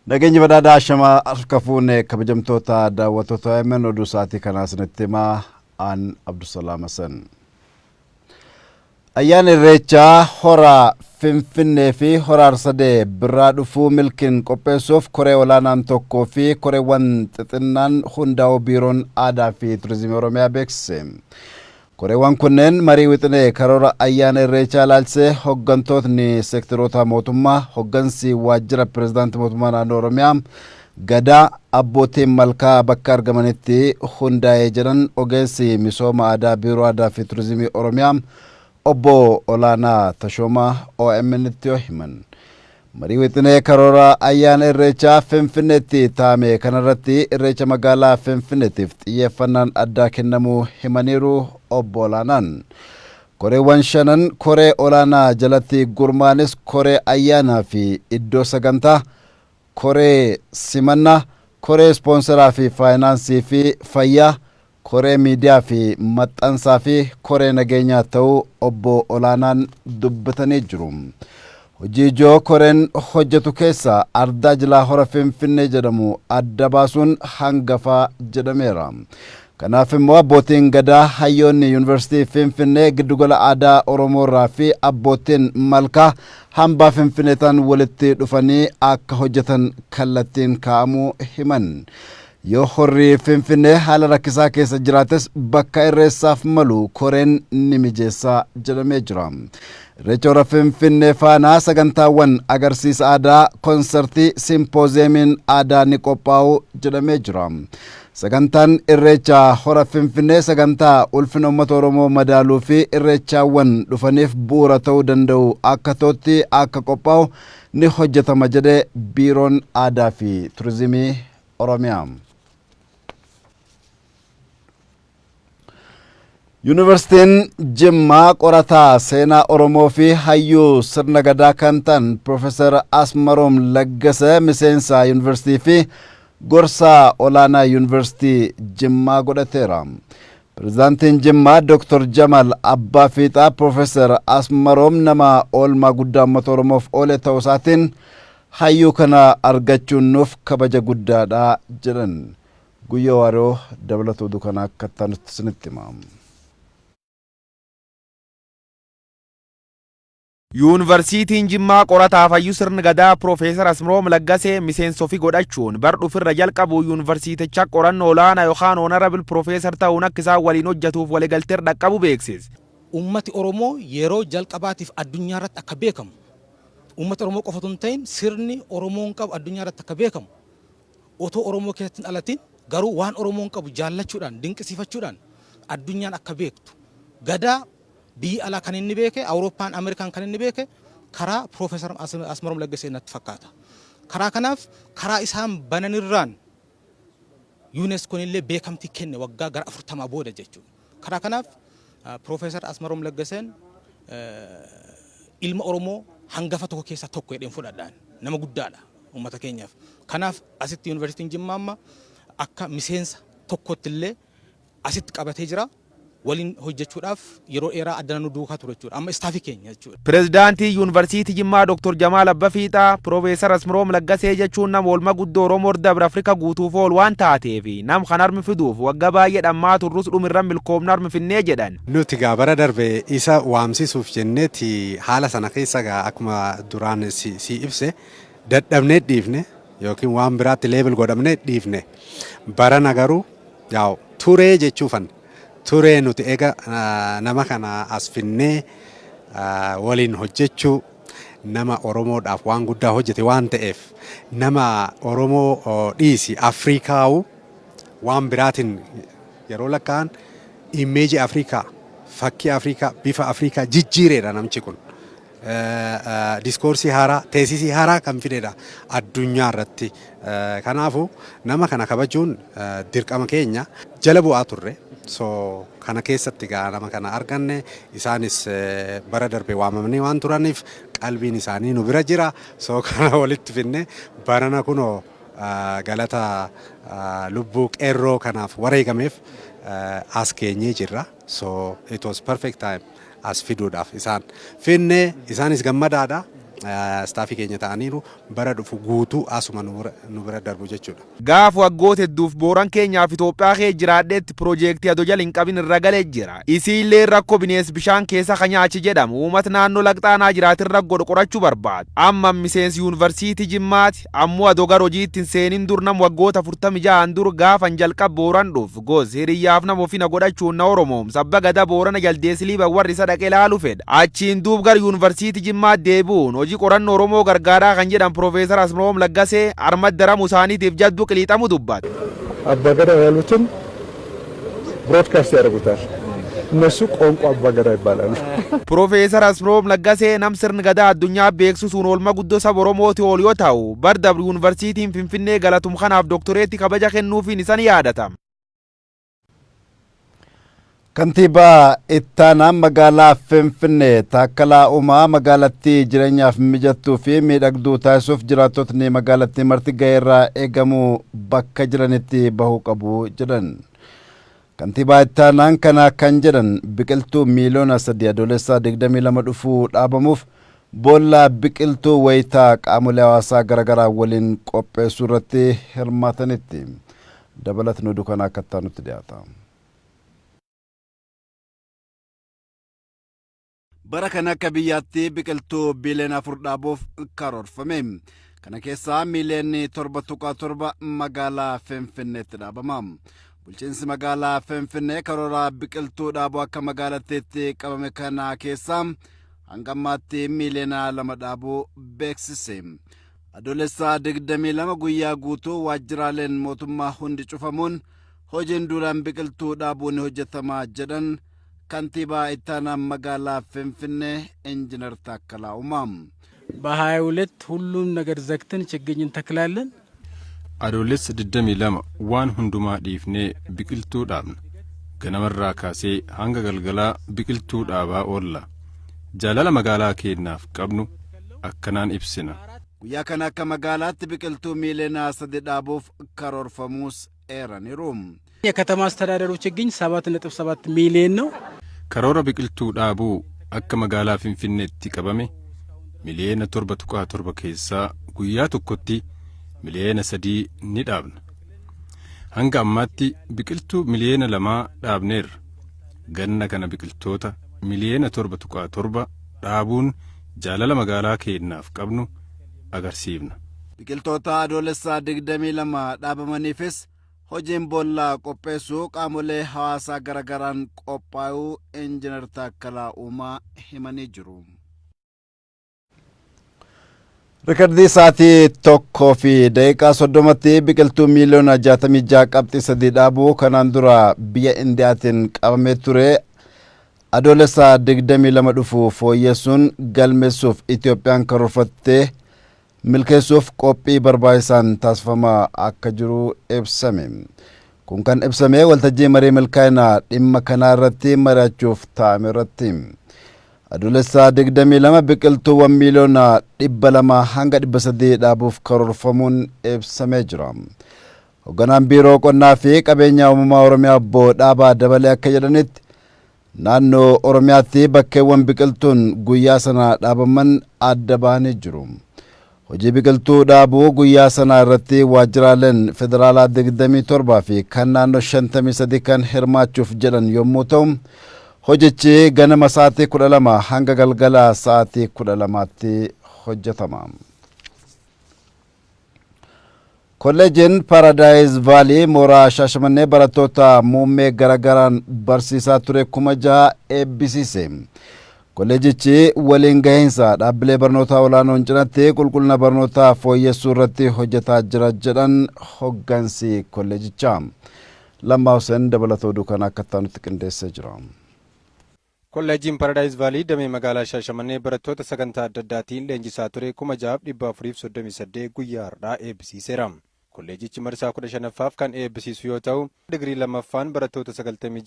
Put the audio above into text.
Nageenyi badhaadhaa ashamaa harka fuune kabajamtoota daawwattoota OMN oduu sa'aatii kanaa isinitti himaa aan Abdusalaam Hasan. Ayyaana Irreechaa hora Finfinnee fi hora Arsadee birraa dhufuu milkiin qopheessuuf koree olaanaan tokkoo fi koreewwan xixinnaan hundaa'uu Biiroon Aadaa fi Turizimii Oromiyaa beeksise. Koreewwan kunneen marii wixinee karoora ayyaana Irreechaa ilaalchisee hoggantootni seektaroota mootummaa, hoggansi waajjira pirezidaantii mootummaa naannoo Oromiyaa, Gadaa, abbootiin malkaa bakka argamanitti hundaa'e jedhan ogeessi misooma aadaa Biiroo Aadaa fi Turizimii Oromiyaa Obbo Olaanaa Tashoomaa OMN'tti yoo himan. Marii wixinee karoora ayyaana Irreechaa Finfinneetti taa'ame kanarratti Irreecha magaalaa Finfinneetiif xiyyeeffannaan addaa kennamuu himaniiru Obbo Olaanaan. Koreewwan shanan koree olaanaa jalatti gurmaa'anis koree ayyaanaa fi iddoo sagantaa, koree simannaa, koree ispoonsaraa fi faayinaansii fi fayyaa, koree miidiyaa fi maxxansaa fi koree nageenyaa ta'uu Obbo Olaanaan dubbatanii jiru. Hojii ijoo koreen hojjetu keessaa Ardaa Jilaa Hora Finfinnee jedhamu adda baasuun hangafaa jedhameera. Kanaaf immoo abbootiin Gadaa, hayyoonni Yuunivarsiitii Finfinnee, Giddugala Aadaa Oromoorraa fi abbootiin Malkaa hambaa Finfinnee ta'an walitti dhufanii akka hojjetan kallattiin kaa'amuu himan. Yoo horri Finfinnee haala rakkisaa keessa jiraates bakka irreessaaf malu koreen ni mijeessa jedhamee jira. Irreecha hora Finfinnee faana sagantaawwan agarsiisa aadaa, konsartii, simpooziyeemiin aadaa ni qophaa'u jedhamee jira. Sagantaan Irreecha hora Finfinnee sagantaa ulfina uummata Oromoo madaaluu fi irreechaawwan dhufaniif bu'uura ta'uu danda'u akka ta'utti akka qophaa'u ni hojjetama jedhe Biiroon Aadaa fi Turizimii Oromiyaa. Yuunivarsiitiin Jimmaa qorataa seenaa Oromoo fi hayyuu sirna gadaa kan ta'an Piroofeesar Asmaroom Laggasa miseensa yuunivarsiitii fi gorsaa olaanaa yuunivarsiitii Jimmaa godhateera. Pirezidaantiin Jimmaa Dr. Jamal Abbaa Fiixaa Piroofeesar Asmaroom nama oolmaa guddaa uummata Oromoof oole ta'uu isaatiin hayyuu kana argachuun nuuf kabaja guddaadha jedhan. Guyyoo Waariyoo dabalata oduu kanaa akka itti aanutti isinitti hima. Yuunvarsiitiin Jimmaa qorataa fi hayyuu sirna Gadaa Piroofeesar Asmiroom Laggasee miseensa ofii godhachuun bar dhufirra jalqabu yuunvarsiiticha qorannoo olaanaa yookaan honorable professor ta'uun akka isaan waliin hojjetuuf waliigalteerra dhaqqabu beeksise. Uummati Oromoo yeroo jalqabaatiif addunyaa irratti akka beekamu, uummata Oromoo qofa otoo hin ta'in sirni Oromoon qabu addunyaa irratti akka beekamu otoo Oromoo keessatti hin dhalatin garuu waan Oromoon qabu jaallachuudhaan, dinqisiifachuudhaan addunyaan akka beektu Gadaa biyyi alaa kan inni beeke, Awurooppaan, Ameerikaan kan inni beeke karaa Piroofeesar Asmaroom Laggasee natti fakkaata. Karaa kanaaf karaa isaan bananirraan UNESCOn illee beekamtii kenne waggaa gara 40 booda jechuudha. Karaa kanaaf Piroofeesar Asmaroom Laggaseen ilma Oromoo hangafa tokko keessaa tokko jedheen fudhadhaan nama guddaadha uummata keenyaaf. Kanaaf asitti Yuunivarsiitiin Jimmaa amma akka miseensa tokkotti illee asitti qabatee jira. Waliin hojjechuudhaaf yeroo dheeraa addana nu duukaa ture jechuudha. Amma istaafii keenya jechuudha. Pirezidaantiin Yuunivarsiitii Jimmaa Dr. Jamaal Abbafiixaa, Piroofeesar Asmiroom Laggasee jechuun nama oolma guddoo Oromoo dabre Afrika guutuuf oolu waan taateef nam kan harmi fiduuf wagga baay'ee dhammaa turrus dhumirra milkoomna harmi finnee jedhan. Nuti gaa bara darbe isa waamsisuuf jenneeti haala sana keessa gaa akkuma duraan si, si ibse dadhabnee dhiifne yookiin waan biraatti leebel godhamnee dhiifne. Barana garuu yaa'u turee jechuufan turee nuti ega nama kana as finnee waliin hojjechuu nama Oromoodhaaf waan guddaa hojjete waan ta'eef nama Oromoo dhiisi Afrikaa'u waan biraatiin yeroo lakkaa'an immeeji Afrikaa fakkii Afrikaa bifa Afrikaa jijjiireedha namichi kun. Diskoorsii haaraa, teesisii haaraa kan fidedha addunyaa irratti. Kanaafuu nama kana kabajuun dirqama keenya jala bu'aa turre. So kana keessatti gaa nama kana arganne isaanis bara darbe waamamanii waan turaniif qalbiin isaanii nu bira jira. So kana walitti finne barana kunoo galata lubbuu qeerroo kanaaf wareegameef as geenyee jirra. So it was perfect time as fiduudhaaf isaan finne isaanis gammadaadha. Staffii keenya ta'aniiru, bara dhufu guutuu asuma nu bira darbu jechuudha. Gaafa waggoota hedduuf Booran keenyaaf Itoophiyaa kee jiraadheetti piroojeektii adoo jala hin qabin irra galee jira. Isiillee rakkoo bineensi bishaan keessa kan nyaachi jedhamu uummata naannoo laqxaanaa jiraatirra godhu qorachuu barbaada. Amma miseensi Yuunivarsiitii Jimmaati, ammoo adoo gara hojiitti hin seenin dur nam waggoota 46n dur gaafan jalqab Booran dhuuf gos hiriyyaaf nama ofina godhachuun na Oromoom sabba gada Boorana jaldeessi liiban warri isa dhaqee laalu fedha. Achiin duub gara Yuunivarsiitii Jimmaa deebi'uun hojii qorannoo Oromoo gargaaraa kan jedhan Piroofeesar Asmaroom Laggasee armad daramuu isaaniitiif jaddu qiliixamu dubbata. አባገዳ ያሉትን broadcast ያደርጉታል። እነሱ ቋንቋ አባገዳ ይባላሉ። Piroofeesar Asmaroom Laggasee nam sirni gadaa addunyaa beeksisuun oolma guddoo saba Oromooti oolu yoo ta'u, bar dabru Yuunivarsiitiin Finfinnee galatum kanaaf doktoreetti kabaja kennuufiin isan yaadatama. Kantiibaa ittaanaa magaalaa Finfinnee Taakkalaa Uumaa magaalattii jireenyaaf mijattuu fi miidhagduu taasisuuf jiraattotni magaalattii marti gahee irraa eegamuu bakka jiranitti bahuu qabu jedhan. Kantiibaa ittaanaan kana kan jedhan biqiltuu 3 miiliyoona Adoolessaa 22 dhufuu dhaabamuuf boolla biqiltuu wayitaa qaamolee hawaasaa garaagaraa waliin qopheessuu irratti hirmaatanitti. Dabalatni oduu kanaa akka nutti dhiyaata. Bara kana akka biyyaatti biqiltuu 4 biiliyoona dhaabuuf karoorfame. Kana keessaa 7.7 miiliyoonni magaalaa Finfinneetti dhaabama. Bulchiinsi magaalaa Finfinnee karoora biqiltuu dhaabuu akka magaalattiitti qabame kana keessaa hanga ammaatti 2 miiliyoona dhaabuu beeksise. Adoolessaa 22 guyyaa guutuu waajjiraaleen mootummaa hundi cufamuun hojiin duulaan biqiltuu dhaabuu ni hojjetama jedhan kantiibaa ittaanaa magaalaa Finfinnee Injiinar Taakkalaa Uumaa. በ22 ሁሉም ነገር ዘግተን ችግኝ እንተክላለን። Adoolessa 22 waan hundumaa dhiifnee biqiltuu dhaabna. Ganamarraa kaasee hanga galgalaa biqiltuu dhaabaa oolla. Jaalala magaalaa keenyaaf qabnu akkanaan ibsina. Guyyaa kana akka magaalaatti biqiltuu 3 miiliyoona dhaabuuf karoorfamuus eeraniiru. የከተማ አስተዳደሩ ችግኝ 7.7 ሚሊዮን ነው። Karoora biqiltuu dhaabuu akka magaalaa Finfinneetti qabame 7.7 miiliyoona keessaa guyyaa tokkotti 3 miiliyoona ni dhaabna. Hanga ammaatti biqiltuu 2 miiliyoona dhaabneerra. Ganna kana biqiltoota 7.7 miiliyoona dhaabuun jaalala magaalaa keenyaaf qabnu agarsiifna. Biqiltoota Adoolessaa 22 dhaabamaniifis hojiin boollaa qopheessuu qaamolee hawaasaa garagaraan qophaa'uu Injiinar Taakkalaa Uumaa himanii jiru. Rikardii sa'aatii 1:30tti biqiltuu 66.3 miiliyoona dhaabuu kanaan dura biyya Indiyaatiin qabamee ture Adoolessaa 22 dhufu fooyyessuun galmeessuuf Itoophiyaan karoorfattee milkeessuuf qophii barbaachisaan taasifamaa akka jiru ibsame. Kun kan ibsame waltajjii marii milkaa'inaa dhimma kanaa irratti mari'achuuf taa'ame irratti. Adoolessaa 22 biqiltuuwwan 200 miiliyoona hanga 300 dhaabuuf karoorfamuun ibsamee jira. Hoogganaan Biiroo Qonnaa fi Qabeenya Uumamaa Oromiyaa Obbo Dhaabaa Dabalee akka jedhanitti, naannoo Oromiyaatti bakkeewwan biqiltuun guyyaa sana dhaabaman adda bahanii jiru. Hojii biqiltuu dhaabuu guyyaa sanaa irratti waajjiraaleen federaalaa 27 fi kan naannoo 53 kan hirmaachuuf jedhan yommuu ta'u, hojichi ganama sa'aatii 12 hanga galgala sa'aatii 12tti hojjetama. Kolleejiin Paradise Valley mooraa Shaashamannee barattoota muummee garagaraan barsiisaa ture 6,000 eebbisiise. Kolleejichi waliin gahiinsa dhaabbilee barnootaa olaanoon cinatti qulqullina barnootaa fooyyessuu irratti hojjetaa jira jedhan hoggansi kolleejichaa. Lammaa Hussein dabalata oduu kana akka nutti qindeessee jira. Kolleejiin Paradise Valley damee magaalaa Shaashamannee barattoota sagantaa adda addaatiin leenjisaa ture 6,438 guyyaa har'aa eebbisiiseera. Kolleejichi marsaa 15ffaaf kan eebbisiisu yoo ta'u, digirii lammaffaan barattoota 96